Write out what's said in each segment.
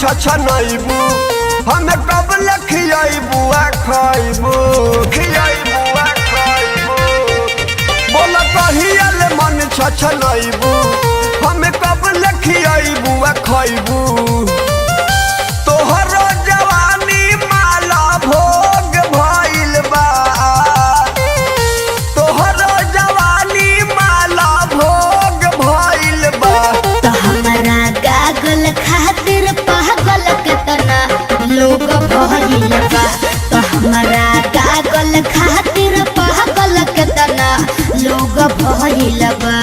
छछनैबू, हमें कब लखियैबू आ खैबू, खियैबू आ खैबू। बोल कहिया ले मन छछनैबू, हमें कब लखियैबू आ खैबू। तोहरो जवानी माला भोग भइल बा, तोहरो जवानी माला भोग भइल बा। तो हमरा गागल खातिर पागल केतना लोग भइल बा। तो हमरा गागल खातिर पागल केतना लोग भइल बा।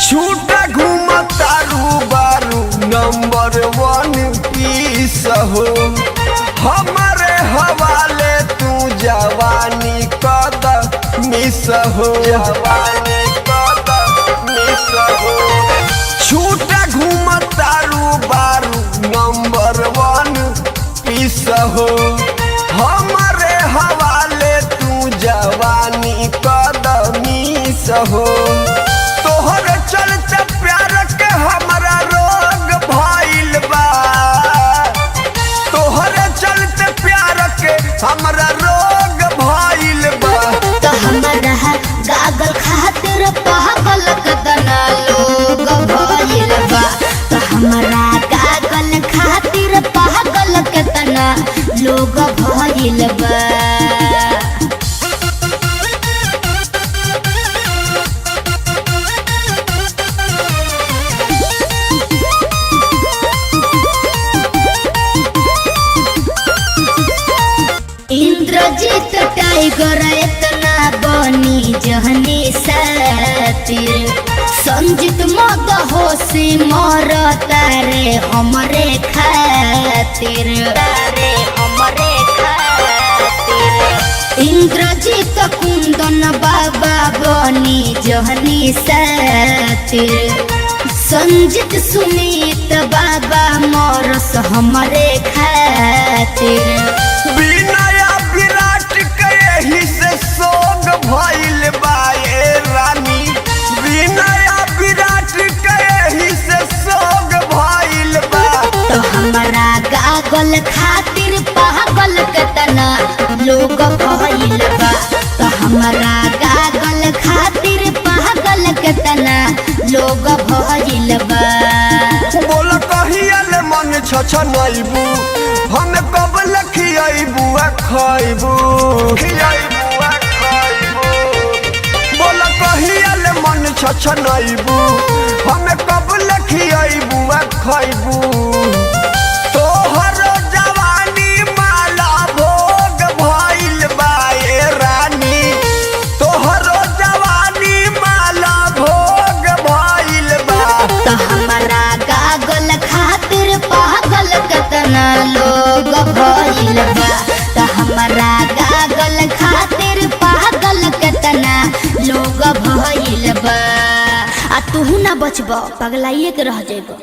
छूटा घूमतारू बारू नंबर वन पीस हो, हमारे हवाले तू जवानी कद मिस हो, जवानी कद मिस हो। छूटा घूमतारू बारू नंबर वन पीस हो, हमारे हवाले तू जवानी कद मिस हो। तोहर चलते प्यार के हमरा रोग भइल बा, तोहर चलते प्यार के हमरा रोग भइल बा। तो हमरा गागल खातिर पागल केतना लोग भइल बा। तो हमरा गागल खातिर पागल केतना लोग भइल बा। इंद्रजीत टाइगर इतना बनी जहनी सातिर, संजीत मद होशी मर तारे हमरे खातिर, तारे हमरे खातिर। इंद्रजीत कुंदन बाबा बनी जहनी सातिर, संजीत सुमित बाबा मरस हमरे खातिर। विनया विराट के यही से शोक भइल बा ए रानी, विनया विराट के यही से शोक भइल बा। तो हमरा गागल खातिर पागल केतना लोग भइल बा। तो हमरा गागल खातिर पागल केतना लोग भइल बा। बोल कहिया ले मन छछनैबू, हम कब लखियैबू आ खैबू, खियैबू आ खैबू। बोल कहिया ले मन छछनैबू, हम कब लखियैबू आ खैबू। तोहरो जवानी माला भोग भइल बा ए रानी, तोहरो जवानी माला भोग भइल बा। तो हमरा गागल खातिर पागल केतना लोग भइल बा। तो हमरा गागल खातिर पागल केतना लोग भइल बा। आ तुहू ना बचब, पगलाइए के रह जइब।